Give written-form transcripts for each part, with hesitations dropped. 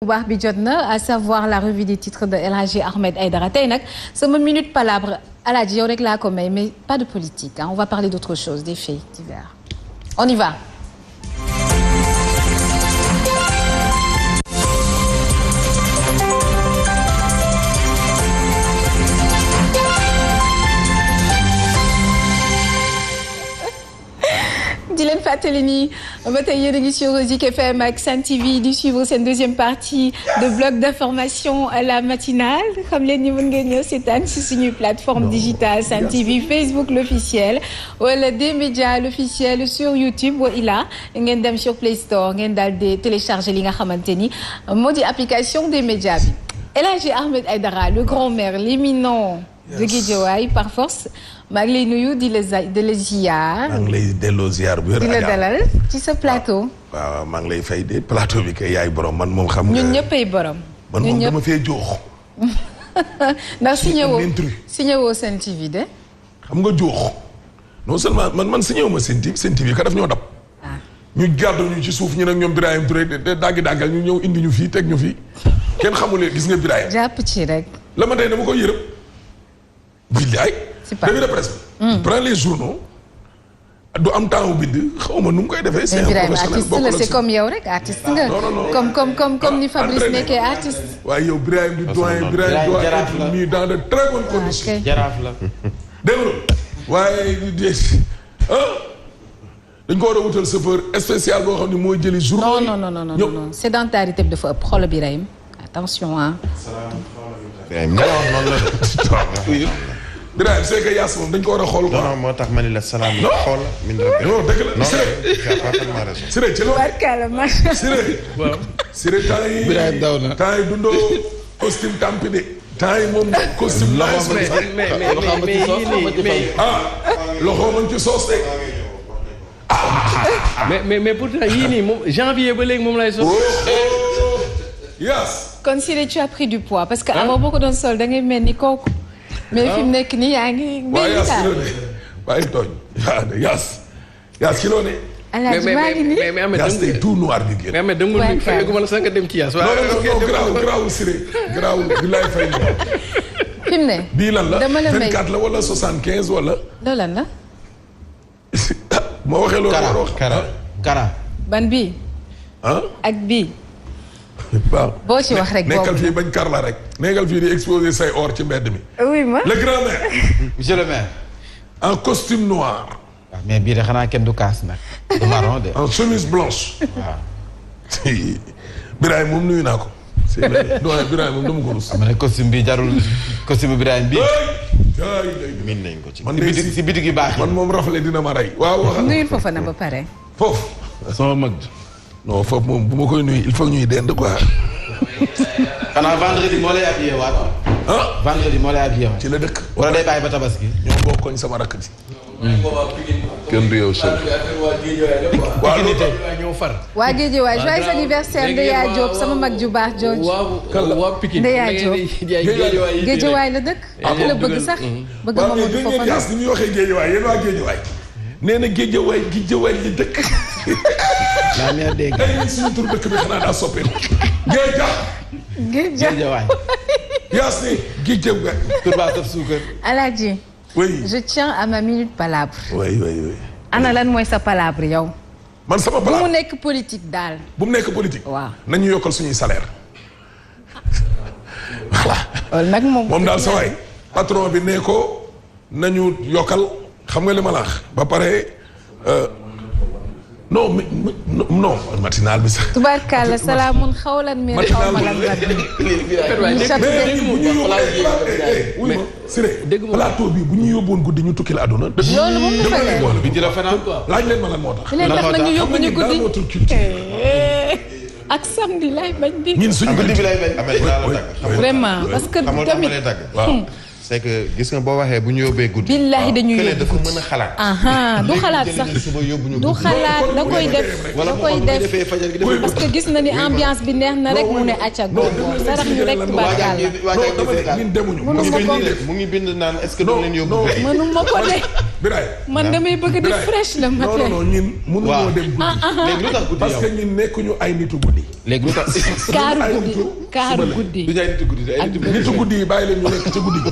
bu baax bi jot na à savoir la revue des titres de El Hadji Ahmed Aidara tey nag sama minute palabre Alaaji yow rek laa ko may mais pas de politique hein. On va parler d'autre chose, des faits divers. On y va. di leen fàttali ni ba tey yéen a ngi sur Zik FM ak Sen TV di suivre seen deuxième partie de bloc d'information à la matinale xam leen ni mën ngeen ñëw seetaan si suñuy plateforme digitale Sen TV Facebook l'officiel wala des médias l'officiel sur YouTube wa ila ngeen dem sur Play Store ngeen daal di télécharger li nga xamante ni moo di application des médias bi El Hadji Ahmed Aidara le grand maire l'éminent de Guédiawaye par force maa ngi lay nuyu di la ziar. maa ngi lay delloo ziar bu wér. di la dalal ci sa plateau. waaw maa ngi lay fay de plateau bi kay yaay borom man moom xam nga. ñun ñëppay borom. man moom dama fee joox. ndax signé woo Sen TV de. xam nga joox non seulement man signé wu ma Sen TV ka daf ñoo dab. ñu gàddu ñu ci suuf ñu nag ñoom Birahim Touré de daggal ñu ñëw indi ñu fii teg ñu fii kenn xamulee gis nga Birahim. jàpp ci rek. la ma tey dama koy yërëm. billaay. revue de presse bi. prends les journaux. du am temps bind xaw ma nu mu koy defee. c'est un professionnel artiste la c'est comme yow rek artiste nga. comme ni Fabrice nekkee artiste. waaye yow Birahim di doyen Birahim doit être mis dans de très bonnes conditions. jaraaf la. dégg nga waaye dañ ko war a wutal chauffeur spécial boo xam ne mooy jëli journaux yi. non sédentarité bi dafa ëpp xoolal Birahim attention ah. Birahim c'est que Yaas moom dañ ko war a xool quoi. non moo tax ma ni la salaam yi xool. min rabbi non dëgg la Siré ci loolu. Siré temps yi. Birahim daw na temps yi dundoo costume tampi de. temps yi moom costume. loxo ma ci soos de. mais pourtant yii nii moom janvier ba léegi moom lay sol. Yaas. kon Siré tu as pris du poids parce que avant boo ko doon sol da ngay mel ni kooku. mais fi mu nekk nii yaa ngi. waaye tooñ Yaas ci loo ne. Alaaji maa ngi nii mais Yaas tey tout noir bi génn. mais dëngul bi fayegu ma la sax nga dem ci Yaas. non garaawul Siré garaawul billaay fay na. fi mu ne. bii lan la dama la may 24 la wala 75 wala. loolu lan la. moo waxee loolu. kara ban bii. ak bii. waaw boo ci wax rek nekkal fii bañ kar la rek. nekkal fii di exposer say or ci mbedd mi. oui ma le grand maire. monsieur le maire. en costume noir. waaw mais bii de xanaa kenn du kaas nag. du marron de. en chemise blanche. waaw. Birahim moom nuyu naa ko. c'est vrai non Birahim moom dama ko rus. ma ne costume bi jarul costume Birahim bii. min nañ ko ci. man de si bitig yu baax yi. man moom rafle dina ma rey. waaw waxal nuyul foofa na ba pare. foofu. sama mag. non foofu moom bu ma koy nuyu il faut ñuy dend quoi. xanaa vendredi moo lay habillé waat. vendredi moo lay habillé waat. ci la dëkk. wala day bàyyi ba tabaski. ñoo bokkoñ sama rakk ji. kenn du yow sëñ. waaw loolu ñoo far. waa Guédiawaye joyeux anniversaire Ndeya Diop sama mag ju baax jooju. waa Pikine. Ndeya Diop Guédiawaye la dëkk. la bëgg sax. bëgg Mamadou Fofana. waaw mais ni ñuy waxee Guédiawaye yéen waa Guédiawaye. nee na Guédiawaye li dëkk. laa neex dégg. ay suñu tur dëkk bi xanaa daa soppeeku. Guédiawaye. Yaas ne Guédiawaye. tur baa saf suukar. Alaaji. oui. je tiens à ma minute palabre. oui. ana lan mooy sa palabre yow. man sama bu palabre mu nekk politique daal. bu mu nekk politique. waaw nañu yokkal suñuy salaire. voilà. nag moom daal sa waay patron bi ne ko nañu yokkal xam nga li ma la wax ba pare non matinal bi sax. tubaarkàlla salaamun xawlan min xawmalan rabbi. plateau bi bu ñu yóbboon guddi ñu tukki la àdduna. loolu moom dafa leer bi di la fanaan quoi. laaj leen ma lan moo tax. leen tax nañu yóbbu ñu guddi dans notre culture. ak samedi lay bañ bi. ñun suñu guddi bi lay bañ. vraiment parce que tamit. waaw. c'est que gis nga boo waxee bu ñu yóbbee guddi. billahi dañuy yóbbu dafa mën a xalaat. du xalaat sax du xalaat da koy def da koy def parce que gis na ni ambiance bi neex na rek mu ne acca googu sarax ñu rek tubaarkàlla. ñun demuñu. mu ngi bind naan est-ce que doo leen yóbbu. mënuma ko de. Birahim. man damay bëgg di fresh la matin. non ñun mënuñoo dem guddi. léegi lu tax guddi parce que ñun nekkuñu ay nitu guddi. léegi lu tax. kaaru guddi. du ay nitu guddi ay nitu guddi yi bàyyi leen ñu nekk ca guddi gi.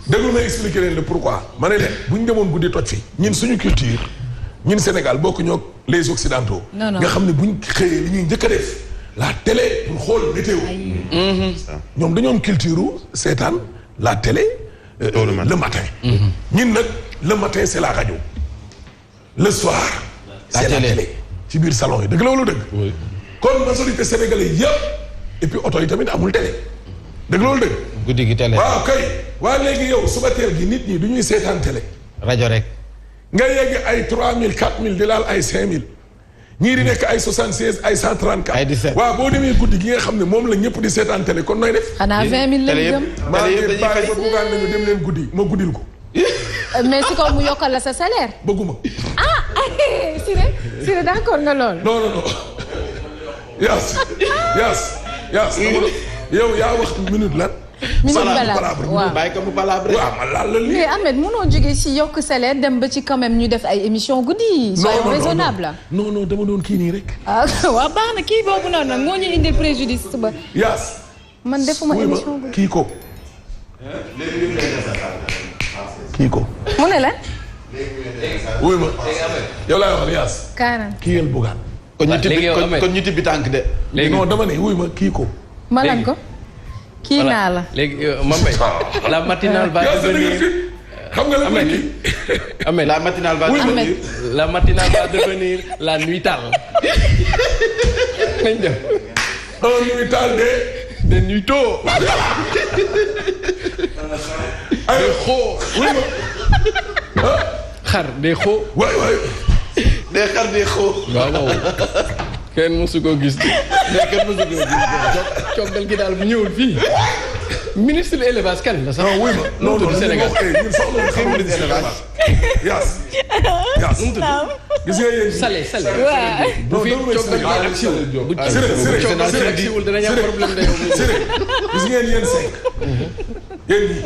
déglu ma expliquer leen le pourquoi. ma ne leen bu ñu demoon guddi toj fi. ñun suñu culture ñun Sénégal bokkuñoo ak les occidentaux. non nga xam ne buñ xëyee li ñuy njëkk a def la télé pour xool météo. ñoom dañoo am culture seetaan la télé. le matin. ñun nag le matin c'est la radio. le soir. c'est la télé ci biir salon yi dëgg la wala dëgg. kon majorité sénégalais yëpp et puis oto yi tamit amul télé. dëgg la wala dëgg. guddi gi télé. waaw kay waa léegi yow suba teel gi nit ñi du ñuy seetaan télé. rajo rek. nga yegg ay 3000 4000 di laal ay 5000. ñii di nekk ay 76 ay 134. ay 17 waaw boo demee guddi gi nga xam ne moom la ñëpp di seetaan télé kon nooy def. xanaa 20000 lañ jëm. maa ngi bàyyi ba buggaan nañu dem leen guddi ma guddil ko. mais si kaw mu yokkal la sa salaire. bëgguma. Siré d'accord nga lool. non. Yaas. yow yaa wax minute lan. minute palabre waaw bàyyi ko mu palabre. waaw ma laal la lii. mais Ahmed mënoo jógee si yokk salaire dem ba ci quand même ñu def ay émission guddi yi. soyons raisonnable. non dama doon kii nii rek. waaw baax na kii boobu noonu nag moo ñu indil préjudice ba. Yaas. man defuma émission guddi. kii ko. mu ne la. wuy ma yow laay wax Yaas. 40. kii yël bugaan. kon ñu tibbi tànk de. léegi non dama ne wuy ma kii ko. ma lan ko. kii naa la. léegi Mame Mbaye la matinale va devenir. xam nga la Ahmed la matinale va devenir. la matinale va devenir la nuitale. nañ dem. un nuital de nuito. ay xoo. wuy ma. xar de xoo. waay. day xar day xoo. waaw. kenn mësu ko gis. coggal gi daal bu ñëwul fii. ministre de l'élevage kan la sax. non wuy ma non Sénégal ñun soxla na ministre de l'élevage. Yaas. nu mu tudd gis nga yéen. Salé. waaw. bu fi coggal gi ak siwul. bu coggal gi ak siwul danañ am problème de yow. gis ngeen yéen Seck. yéen ñii.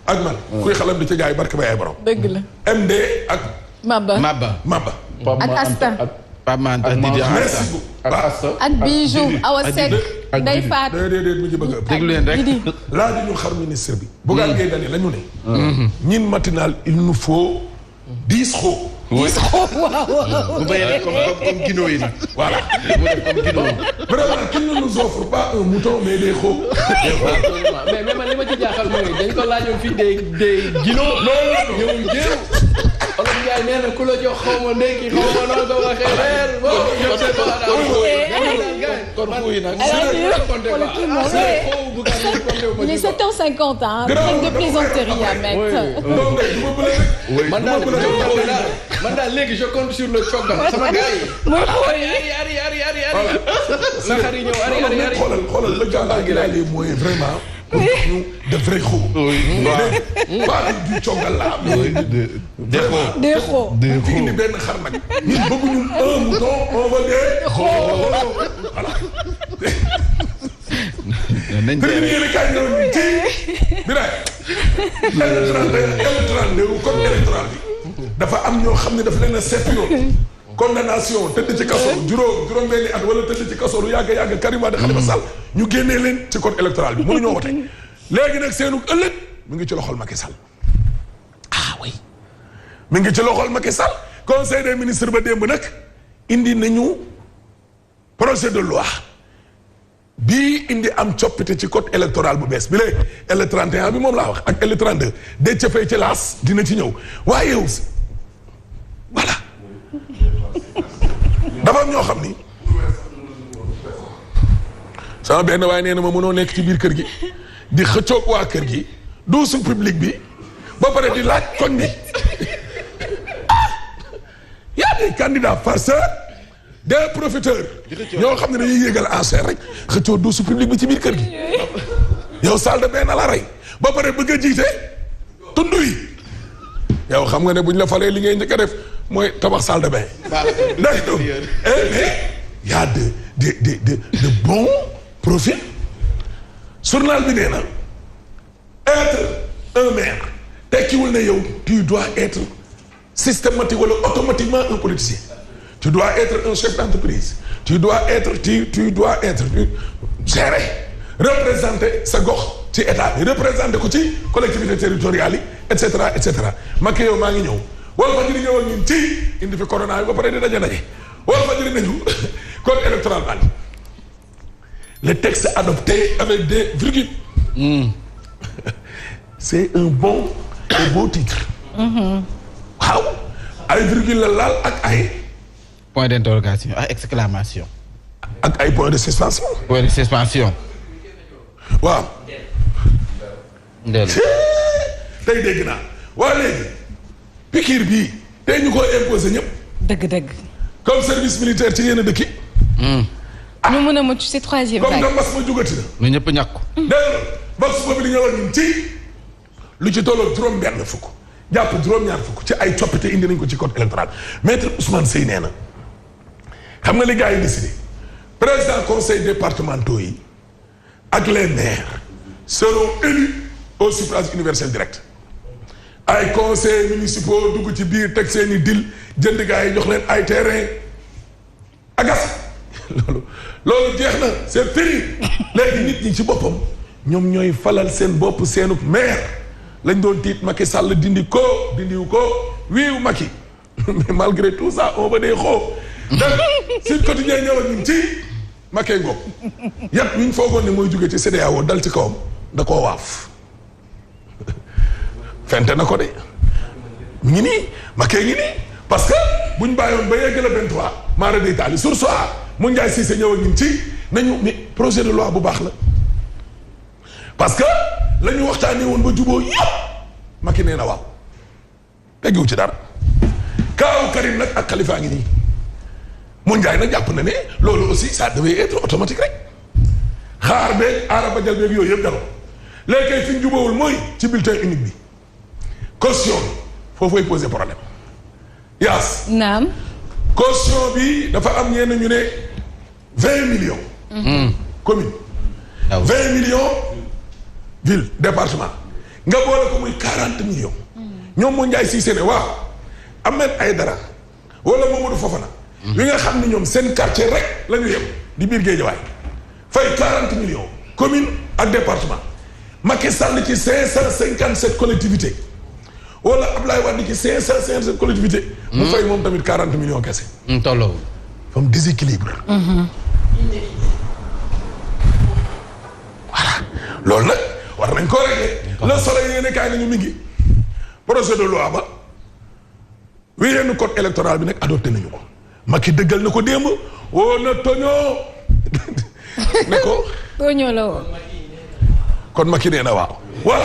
ak man. kuy xalam di ca jaay barke ba ay borom. dëgg la. MD ak. Maba. ak Asta. Pape Manta Didi merci beaucoup. ak Bijou Awa Seck. Ndeye Fatou. déedéet mu ngi bëgg a. déglu leen rek. laaj ñu xar ministre bi. Bougane Gueye Dany la ñu ne. ñin matinal il nous faut 10 xoo. 10 xoo waaw. bu béyee comme ginoo yi nag. voilà. bu def comme ginoo yi. vraiment qu'il ne nous offre pas un mouton mais des xoo. mais man li ma ci jaaxal mooy dañ ko laajoon fii des ginoo. ñëwul jéem. Olof Ndiaye nee na ku la jox xaw ma ndekki xaw ma noo ko waxee reer bon je sais pas kon xuy nag il est 7h50 hein. Trêve de plaisanterie à mettre. man daal léegi je compte sur le coggal sama gars yi. muy xool ari. na xar yi ñëw ari. xoolal le gars gi a les moyens vraiment. de vrai xoo. pas du coggal la des xoo. fi indi benn xar nag. ñun bëgguñu un mouton on va des xoo. voilà. nañ yéen a kaay ñëw ñu ci Birahim. L32 code électoral bi. dafa am ñoo xam ne daf leen a seetlu condamnation tëdd ci kaso juróom-benni at wala tëdd ci kaso lu yàgg Karim Wade Khalifa Sall ñu génnee leen ci code électoral bi mënuñoo wote léegi nag seenu ëllëg mi ngi ci loxol Macky Sall oui mi ngi ci loxol Macky Sall conseil des ministres ba démb nag indi nañu projet de loi bii indi am coppite ci code électoral bu bees bi léegi L31 bi moom laa wax ak L32 de ca fay ci laas dina ci ñëw waaye yow voilà dafa am ñoo xam ni sama benn waaye nee na ma mënoo nekk ci biir kër gi di xëccoog waa kër gi douze public bi ba pare di laaj koñ bi y a des candidats farceurs des profiteurs ñoo xam ne dañuy yéegal enchère rek xëccoo douze public bi ci biir kër gi yow salle de bain na la rey ba pare bëgg a jiite tund yi yow xam nga ne buñ la falee li ngay njëkk a def mooy tabax salle de bain. d'accord mais y a de bons profils. journal bi nee na être un maire tekkiwul ne yow tu dois être systématique wala automatiquement un politicien. Tu dois être un chef d'entreprise. Tu dois être gérer représenter sa gox ci état bi représenter ko ci collectivité territoriale yi et cetera et cetera. Macky yow maa ngi ñëw wala fa jëri ñëw ak ñun ci indi fi corona bi ba pare di daje wala fa jëri nañu code électoral bal le texte adopté avec des virgules. C'est un bon et beau titre. waaw ay virgule la laal ak ay. point d'interrogation ak exclamation. ak ay point de suspension. point de suspension. waaw. ndel. tey dégg naa waa léegi piqûre bii tey ñu ko imposer ñëpp. dëgg. comme service militaire ci yenn dëkk yi. ñu mën a mucc ci troisième vague. comme que mbas ma jugati na. ñu ñëpp ñàkk ko. dégg nga mbas boobu li ñëwoon ñun ci lu ci tolloo juróom-benn fukk jàpp juróom-ñaar fukk ci ay coppite indi nañ ko ci code électoral maître Ousmane Seye nee na xam nga li gars yi décidé président conseil départementaux yi ak les maires seront élus au suffrage universel direct. ay conseils municipaux dugg ci biir teg seen i dil jënd gars yi jox leen ay terrain agas loolu jeex na c'est fini léegi nit ñi ci boppam ñoom ñooy falal seen bopp seenu maire lañ doon tiit Macky Sall dindiwu ko wiiw Macky mais malgré tout ça on va dee xoo donc Sud Quotidien ñëw ak ñun ci Macky ngoog yat wi ñu foogoon ne mooy jóge ci CEDEAO dal ci kawam da koo waaf fente na ko de mu ngi nii Macky ngi nii parce que buñ bàyyoon ba yegg la 23 maara day taali sur soi mu Ndiaye Cissé ñëw ak ñun ci nañu ni projet de loi bu baax la parce que la ñu waxtaanee woon ba juboo yëpp Macky nee na waaw teggiwu ci dara kaaw Karim nag ak Khalifa ngi nii mu Ndiaye nag jàpp na ne loolu aussi ça devait être automatique rek xaar beeg aara ba jal beeg yooyu yëpp dara léegi kay fi ñu jubóowul mooy ci bulletin unique bi caution bi foofu ay poser problème yaas naam caution bi dafa am ñenn ñu ne 20 millions. commune. 20 millions. ville département. nga boole ko muy 40 millions. ñoom moo Ndiaye Cissé ne waaw Ahmed Aidara wala Mamadou Fofana. wi nga xam ne ñoom seen quartier rek la ñu yem di biir Guédiawaye fay 40 millions. commune ak département. Macky Sall ci 557 collectivités. wala Ablaye Wade ci 557 collectivités. mu fay moom tamit 40 millions kese. tolloo. comme déséquilibre. voilà loolu nag war nañ koo régler. Le Soleil yéene kaay nañu mi ngi projet de loi ba wi yenn code électoral bi nag adopté nañu ko Macky dëggal na ko démb woo na toñoo ne ko toñoo la woon kon Macky nee na waaw voilà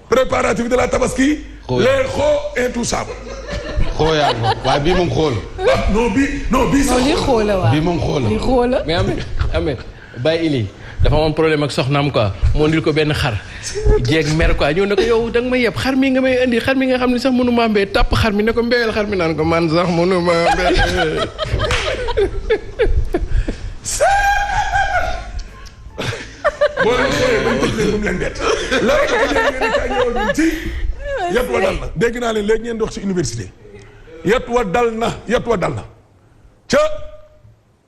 préparatif de la tabaski les xoo intouchables xooyaa ko waaye bii moom xool. non bii sax li xoola waaw bii moom xool. li xoola mais amee bàyyi ili dafa am problème ak soxnaam quoi moo ndil ko benn xar jeeg mer quoi ñëw ne ko yow da nga may yeb xar mi nga may indi xar mi nga xam ne sax mënu maa mbee tàpp xar mi ne ko mbéyal xar mi naan ko man sax mënu maa mbee boo leen xoolee bañ tëj leen bu mu leen bett loolu dafa leen kaa ñëwoon ñun ci yat wa dal na dégg naa leen léegi ngeen dox ci université yat wa dal na ca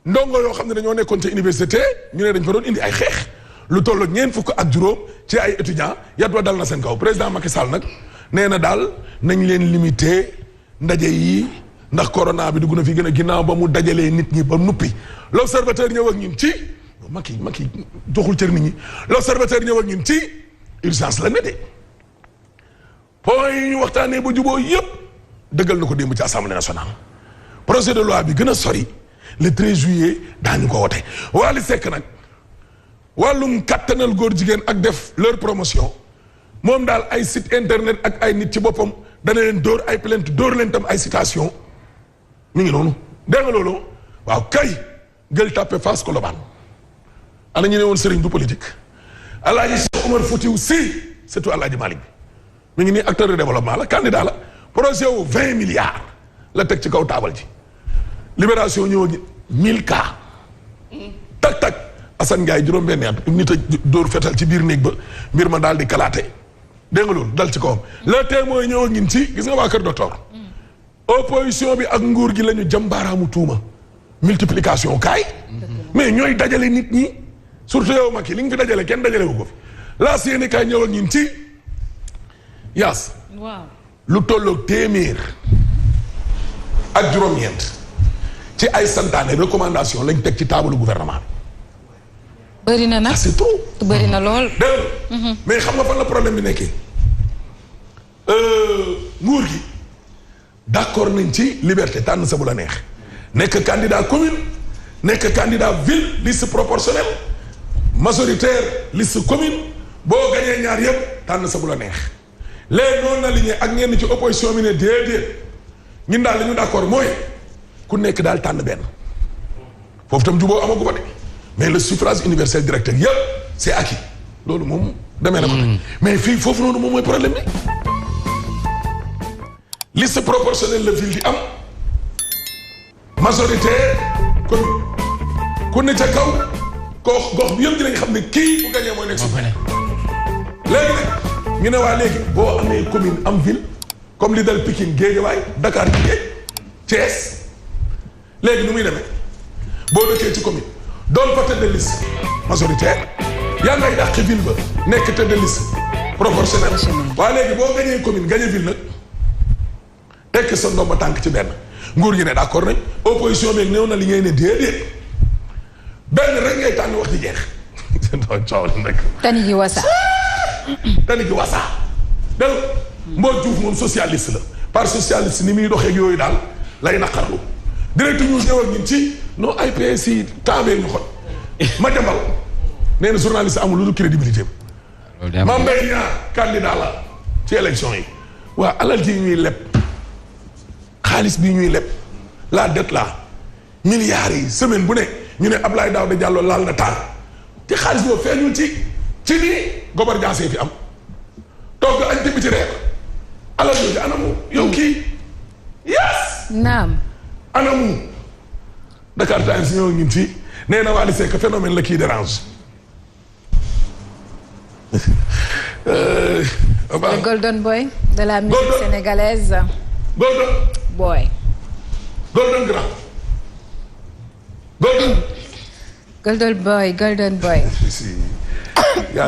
ndongo yoo xam ne dañoo nekkoon ca université ñu ne dañ fa doon indi ay xeex lu toll ñeent fukk ak juróom ci ay étudiants yat wa dal na seen kaw président Macky Sall nag nee na daal nañ leen limité ndaje yi ndax corona bi dugg na fi gën a ginnaaw ba mu dajalee nit ñi ba nuppi l'observateur ñëw ak ñun ci Macky joxul cër nit ñi l'observateur ñëw ak ñun ci urgence la ne de point yi ñu waxtaanee ba juboo yëpp dëggal na ko démb ci assemblée nationale projet de loi bi gën a sori le 13 juillet daañu ko wote Wally Seck nag wàllum kattanal góor jigéen ak def leur promotion moom daal ay site internet ak ay nit ci boppam dana leen dóor ay plainte dóor leen tam ay citation mi ngi noonu dégg nga loolu waaw kay Gueule Tapée Fass Colobane ana ñu ne woon sëriñ du politique Alaaji Cheikh Omar Foutiyou Sy surtout Alaaji Malick bi mi ngi nii acteur de développement la candidat la projet wu 20 milliards la teg ci kaw taabal ji libération ñëw ak 1000 cas tak Assane Ndiaye juróom-benn at nit a dóor fetal ci biir néeg ba mbir ma daal di kalaate dégg nga loolu dal ci kawam le témoin ñëw ak ñun ci gis nga waa kër docteur opposition bi ak nguur gi la ñu jàmbaaraamu tuuma multiplication kaay mais ñooy dajale nit ñi surtout yow Macky li nga fi dajale kenn dajale wu ko fi laas yéene kaay ñëw ak ñin ci yaas waaw lu tolloog téeméer ak juróom-ñeent ci ay santaane recommandation lañ teg ci taabalu gouvernement bi. bëri na nag c'est trop. bëri na lool. dégg mais xam nga fan la problème bi nekkee nguur gi d'accord nañ ci liberté tànn sa bu la neex nekk candidat commune nekk candidat ville liste proportionnelle majoritaire liste commune boo gañee ñaar yëpp tànn sa bu la neex léegi noonu aligné ak ñenn ci opposition bi ne déedéet ñun daal li ñu d'accord mooy ku nekk daal tànn benn foofu tam juboo amagu fa de mais le suffrage universel direct yëpp c'est acquis loolu moom demee na ko mais fii foofu noonu moom mooy problème bi liste proportionnelle la ville di am majoritaire commune ku ne ca kaw gox bi yëpp dinañ xam ne kii bu gañee mooy nekk suuf léegi nag ñu ne waa léegi boo amee commune am ville comme li dal Pikine Guédiawaye Dakar ci géej Thiès léegi nu muy demee boo dëkkee ci commune doon fa tête de liste majoritaire yaa ngay dàq ville ba nekk tête de liste proportionnelle waa léegi boo gañee commune gañee ville nag tekk sa ndomba tànk ci benn nguur gi ne d'accord nañ opposition bi néew na li ngay ne déedéet benn rek ngay tànn wax ci jeex coow li nag tani gi wasa tani gi wasa del Mbodj Diouf moom socialiste la par socialiste ni muy doxeeg yooyu daal lay naqarlu direct news ñëw ak ñun ci non ay PS yi temps ñu xot ma jambal nee na journaliste amul lu dul crédibilité Mame Mbaye candidat la ci élection yi waa alal ji ñuy leb xaalis bi ñuy leb la dette la milliards yi semaine bu ne ñu ne Abdoulaye Daouda Diallo laal na taal te xaalis boobu feeñul ci nii gobar jaasee fi am togg añ te biti reer alal yooyu anamu yow kii yes naam anamu Dakar Times ñëw ñun fii nee na Wally Seck phénomène la kii dérange le golden boy de la musique sénégalaise golden grand golden boy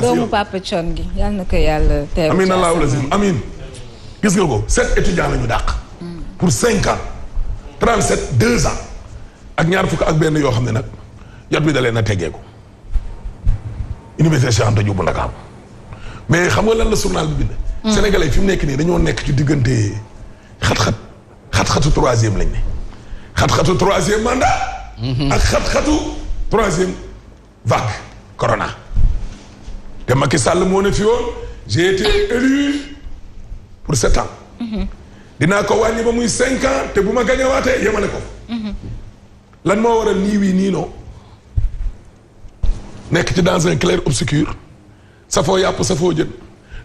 doomu Papa Thione gi yal na ko yàlla teew amin allahu lazim amin gis nga ko 7 étudiants la ñu dàq pour 5 ans 37 2 ans ak ñaar fukk ak benn yoo xam ne nag yat bi da leen a teggeeku université Cheikh Anta Diop bu Ndakaaru mais xam nga lan la journal bi bind sénégalais fi mu nekk nii dañoo nekk ci diggante xat-xatu troisième lañ ne xat-xatu troisième mandat ak xat-xatu troisième vague corona te Macky Sall moo ne fi woon j'ai été élu pour 7 ans dinaa ko wàññi ba muy 5 ans te bu ma gañewaatee yemale ko lan moo waral nii wii nii non nekk ci dans un clair obscur safoo yàpp safoo jën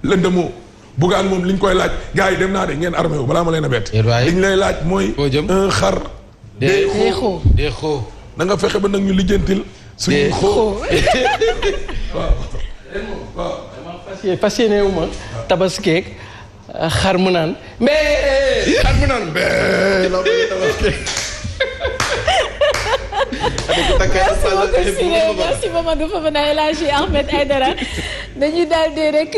lëndëmoo bugaan moom liñ koy laaj gars yi dem naa de ngeen armé wu balaa ma leen a bett liñ lay laaj mooy un xar dee xoo na nga fexe ba nag ñu lijjantil suñuy xoo waaw fas yéene wu ma tabaskeeg xar mu naan mais xar mu naan mais la tabaskeeg merci Mamadou Fofana El Hadji Ahmed Aidara dañuy daal di rek